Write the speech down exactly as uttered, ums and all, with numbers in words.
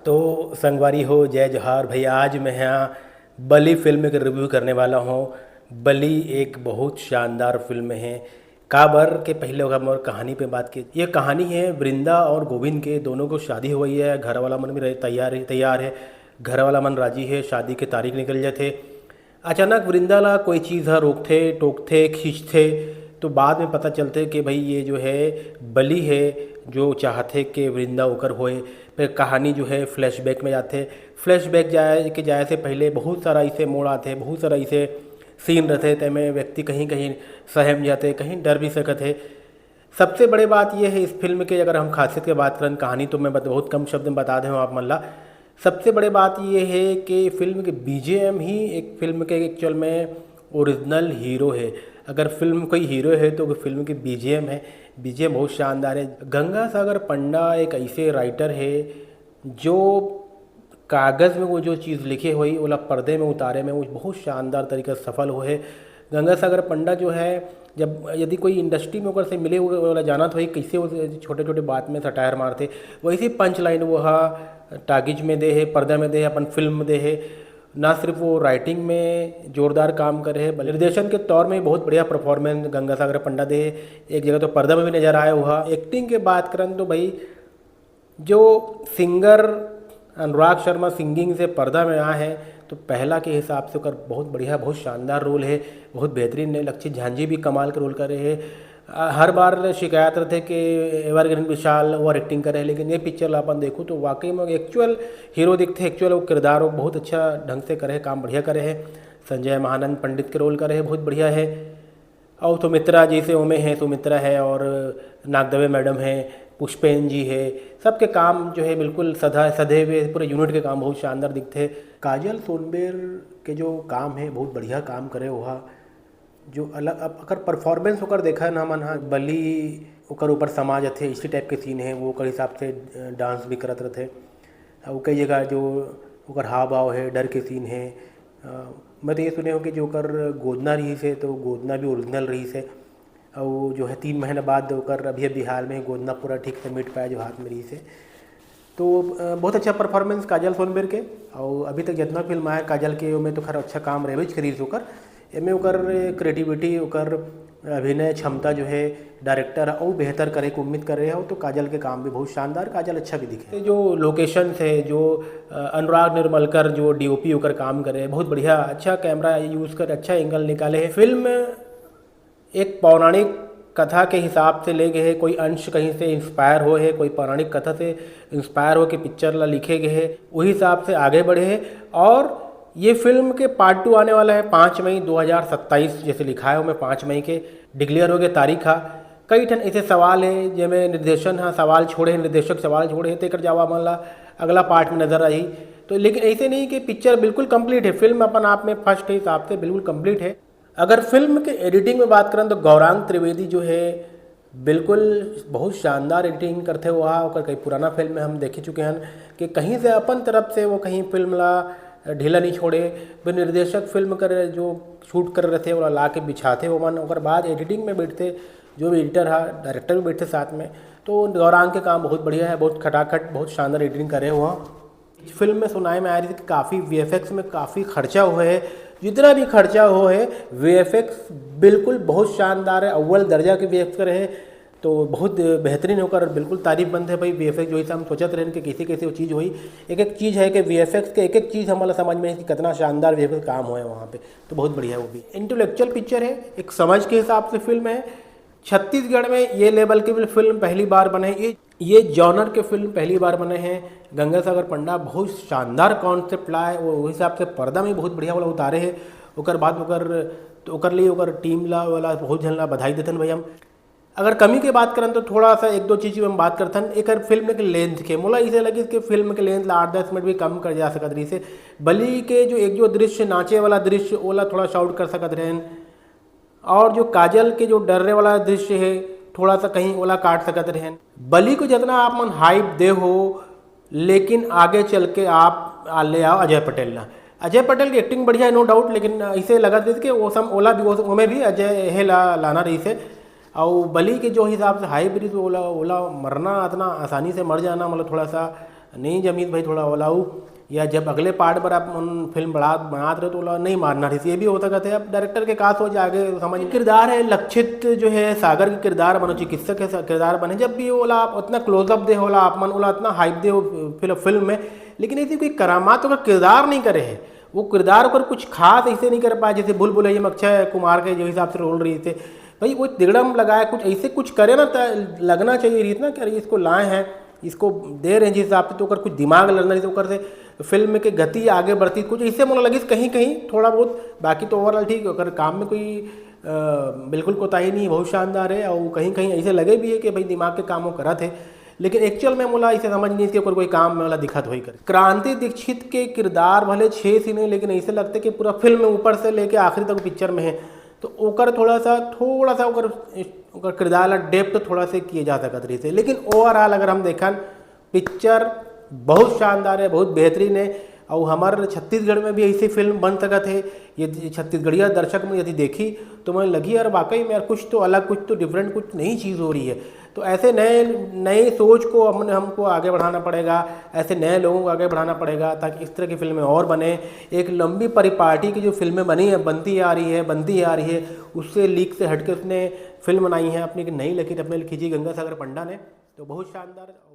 तो संगवारी हो, जय जोहार भैया। आज मैं यहाँ बली फिल्म के रिव्यू करने वाला हूँ। बली एक बहुत शानदार फिल्म है। काबर के पहले अगर हम और कहानी पे बात की, ये कहानी है वृंदा और गोविंद के, दोनों को शादी हो गई है, घर वाला मन भी रहे, तैयार है, तैयार है, घर वाला मन राजी है, शादी के तारीख निकल जाते। अचानक वृंदा ला कोई चीज़ ह रोकथे, टोकथे, खींचथे, तो बाद में पता चलथे कि भाई ये जो है बली है, जो चाहथे कि वृंदा ओकर होए। फिर कहानी जो है फ्लैशबैक में जाथे। फ्लैशबैक जाए के जाए से पहले बहुत सारा इसे मोड़ आथे, बहुत सारा इसे सीन रहथे, तेमे व्यक्ति कहीं कहीं सहम जाथे, कहीं डर भी सकत है। सबसे बड़े बात ये है इस फिल्म के, अगर हम खासियत के बात करन, कहानी तो मैं बत, बहुत कम शब्द में बता दे हूँ आप मन ला। सबसे बड़े बात ये है कि फिल्म के बीजेएम ही एक फिल्म के एक्चुअल में ओरिजिनल हीरो है। अगर फिल्म कोई हीरो है तो वो फिल्म के बीजेएम है। बीजेएम बहुत शानदार है। गंगा सागर पंडा एक ऐसे राइटर है जो कागज़ में वो जो चीज़ लिखे होई, ओला पर्दे में उतारे में वो बहुत शानदार तरीका से सफल होए। गंगा सागर पंडा जो है, जब यदि कोई इंडस्ट्री में ओकर से मिले, वो ओला जानत होई, कैसे वो छोटे-छोटे बात में सटायर मारथे, वैसे ही पंच लाइन वो ह टाकीज में दे हे, पर्दा में दे हे, अपन फिल्म में दे हे। ना सिर्फ वो राइटिंग में जोरदार काम करे हे, बल्कि निर्देशन के तौर में बहुत बढ़िया परफॉर्मेंस गंगा सागर पंडा दे हे। एक जगह तो पर्दा में भी नजर आए हुआ। एक्टिंग के बात करन तो भाई, जो सिंगर अनुराग शर्मा सिंगिंग से पर्दा में आए हैं, तो पहला के हिसाब से ओकर बहुत बढ़िया, बहुत शानदार रोल है, बहुत बेहतरीन है। लक्षित झांझी भी कमाल के रोल करे है। अ, हर बार शिकायत रहथे कि एवरग्रीन विशाल ओवर एक्टिंग करे है, लेकिन ये पिक्चर ला अपन देखो तो वाकई में एक्चुअल हीरो दिखथे, एक्चुअल वो किरदार वो बहुत अच्छा ढंग से करे है, काम बढ़िया करे है। संजय महानंद पंडित के रोल करे है, बहुत बढ़िया है। और सुमित्रा जैसे ओमे है, सुमित्रा है और नागदवे मैडम है, पुष्पेन जी है, सबके काम जो है बिल्कुल सधा सधे हुए, पूरे यूनिट के काम बहुत शानदार दिखथे। काजल सोनबेर के जो काम है, बहुत बढ़िया काम करे हुआ। जो अलग अब अगर परफॉर्मेंस ओकर देखा ना मन हा, बली ओकर ऊपर समा जाथे, इसी टाइप के सीन है, वो ओकर हिसाब से डांस भी करत रहथे। और कई जगह जो ओकर हाव भाव है, डर के सीन है। अ, मैं तो ये सुने हो कि जो ओकर गोदना रहिस है, तो गोदना भी ओरिजिनल रहिस है। और जो है, तीन महीना बाद ओकर अभी अभी हाल में गोदना पूरा ठीक से मिट पाया, जो हाथ में रहिस है। तो अ, बहुत अच्छा परफॉर्मेंस काजल सोनबेर के। और अभी तक जितना फिल्म आया काजल के, ओमे तो खैर अच्छा काम रहबेच करिस ओकर। एमे ओकर क्रिएटिविटी, ओकर अभिनय क्षमता जो है, डायरेक्टर अउ बेहतर करे के उम्मीद कर रहे हो, तो काजल के काम भी बहुत शानदार, काजल अच्छा भी दिखे। ये जो लोकेशंस है, जो, अ, अनुराग निर्मलकर जो डीओपी ओकर काम करे, बहुत बढ़िया, अच्छा कैमरा यूज़ कर, अच्छा एंगल निकाले है। फिल्म एक पौराणिक कथा के हिसाब से ले गए है, कोई अंश कहीं से इंस्पायर हो है, कोई पौराणिक कथा से इंस्पायर हो के पिक्चर ला लिखे गए है, वही हिसाब से आगे बढ़े है। और ये फिल्म के पार्ट टू आने वाला है पाँच मई दो हज़ार सत्ताईस, जैसे लिखा है ओमे, पाँच मई के डिक्लेयर हो गए तारीख हा। कई ठन ऐसे सवाल है जेमे निर्देशन हा सवाल छोड़े है, निर्देशक सवाल छोड़े है, तेकर जवाब मन ला अगला पार्ट में नजर आही। तो लेकिन ऐसे नहीं कि पिक्चर बिल्कुल कंप्लीट है, फिल्म अपन आप में फर्स्ट के हिसाब से बिल्कुल कंप्लीट है। अगर फिल्म के एडिटिंग में बात करन तो गौरांग त्रिवेदी जो है बिल्कुल बहुत शानदार एडिटिंग करथे। वह ओकर कई पुराना फिल्म में हम देखे चुके हैं कि कहीं से अपन तरफ से वो कहीं फिल्म ला ढीला नहीं छोड़े। वो निर्देशक फिल्म कर जो शूट कर रहे थे, ओला ला के बिछाथे ओमन, ओकर बाद एडिटिंग में बैठथे, जो भी एडिटर हा, डायरेक्टर भी बैठथे साथ में। तो गौरांग के काम बहुत बढ़िया है, बहुत खटाखट, बहुत शानदार एडिटिंग करे हुआ। इस फिल्म में सुनाई में आ रही थी कि काफ़ी वीएफएक्स में काफ़ी खर्चा हुआ है। जितना भी खर्चा हुआ है, वीएफएक्स बिल्कुल बहुत शानदार है, अव्वल दर्जा के वीएफएक्स करे है। तो बहुत बेहतरीन ओकर बिल्कुल तारीफ बनथे भाई। वीएफएक्स जो है हम सोचत रहन कि कैसे कैसे वो चीज़ हुई, एक एक चीज़ है कि वीएफएक्स के एक एक चीज़ हमारा समझ में है कि कितना शानदार वीएफएक्स काम हुआ है वहाँ पे। तो बहुत बढ़िया वो भी इंटेलेक्चुअल पिक्चर है, एक समझ के हिसाब से फिल्म है। छत्तीसगढ़ में ये लेवल के भी फिल्म पहली बार बने, ये ये जॉनर के फिल्म पहली बार बने हैं। गंगा सागर पंडा बहुत शानदार कॉन्सेप्ट लाए, वो हिसाब से पर्दा में बहुत बढ़िया वाला उतारे है। ओकर बाद ओकर, तो ओकर लिए ओकर टीम ला वाला बहुत झन ला बधाई देथन भाई हम। अगर कमी के बात करन तो थोड़ा सा एक दो चीज हम बात करथन। एकर फिल्म के लेंथ के, मोला इसे लगिस कि फिल्म के लेंथ ला आठ दस मिनट भी कम कर जा सकत रहिस हे। बली के जो एक जो दृश्य, नाचे वाला दृश्य, ओला थोड़ा शॉर्ट कर सकत रहेन। और जो काजल के जो डरने वाला दृश्य है, थोड़ा सा कहीं ओला काट सकत रहेन। बली को जितना आप मन हाइप दे हो, लेकिन आगे चल के आप आ, ले आओ अजय पटेल ला। अजय पटेल की एक्टिंग बढ़िया है, नो डाउट, लेकिन इसे लगत रहिस कि वो सम ओला भी, वो, ओमे भी अजय हे ला लाना रहिस हे। और बली के जो हिसाब से हाइप रहिस, ओला ओला मरना, इतना आसानी से मर जाना, मतलब थोड़ा सा नहीं जमीत भाई, थोड़ा ओला अउ, या जब अगले पार्ट बर आप मन फिल्म बना बनात रहे तो ओला नहीं मारना रहिस, ये भी हो सकत हे। अब डायरेक्टर के का सोच आगे समझ। किरदार है लक्षित, जो है सागर के किरदार बनो, चिकित्सक के सा-, किरदार बने, जब भी ओला आप उतना क्लोजअप दे होला, आप मन ओला इतना हाइप दे हो फिल-, फिल्म में, लेकिन ऐसी कोई करामात ओकर किरदार नहीं करे है। वो किरदार ओकर कुछ खास ऐसे नहीं कर पाए, जैसे भूल भुलैया में अक्षय कुमार के जो हिसाब से रोल रहिस हे भाई, वो तिगड़म लगाए कुछ ऐसे कुछ करे ना, त लगना चाहिए रहिस ना कि अरे इसको लाए हैं, इसको दे रहे हैं जिस हिसाब से, तो ओकर कुछ दिमाग लगना रहिस, ओकर से फिल्म के गति आगे बढ़ती, कुछ ऐसे मोला लगिस कहीं कहीं थोड़ा बहुत। बाकी तो ओवरऑल ठीक, ओकर काम में कोई अ, बिल्कुल कोताही नहीं, बहुत शानदार है। और कहीं कहीं ऐसे लगे भी है कि भाई दिमाग के काम वो करत है, लेकिन एक्चुअल में मोला ऐसे समझ नहीं कि ओकर कोई काम में वाला दिखत होई कर। क्रांति दीक्षित के किरदार भले छः सीन है, लेकिन ऐसे लगते कि पूरा फिल्म में ऊपर से लेके आखिरी तक पिक्चर में है, तो ओकर थोड़ा सा, थोड़ा सा ओकर, ओकर किरदार ला डेप्थ थोड़ा से किए जा सकत रहिस हे। लेकिन ओवरऑल अगर हम देखन, पिक्चर बहुत शानदार है, बहुत बेहतरीन है। और हमारे छत्तीसगढ़ में भी ऐसी फिल्म बन सकत है। ये छत्तीसगढ़िया दर्शक में यदि देखी तो मैं लगी, यार वाकई में यार कुछ तो अलग, कुछ तो डिफरेंट, कुछ नई चीज़ हो रही है। तो ऐसे नए, नई सोच को हमने, हमको आगे बढ़ाना पड़ेगा, ऐसे नए लोगों को आगे बढ़ाना पड़ेगा, ताकि इस तरह की फिल्में और बने। एक लंबी परिपाटी की जो फिल्में बनी है, बनती आ रही है, बनती आ रही है, उससे लीक से हटके उसने फिल्म बनाई है अपनी एक नई लकीर, अपने खींची गंगा सागर पंडा ने। तो बहुत शानदार।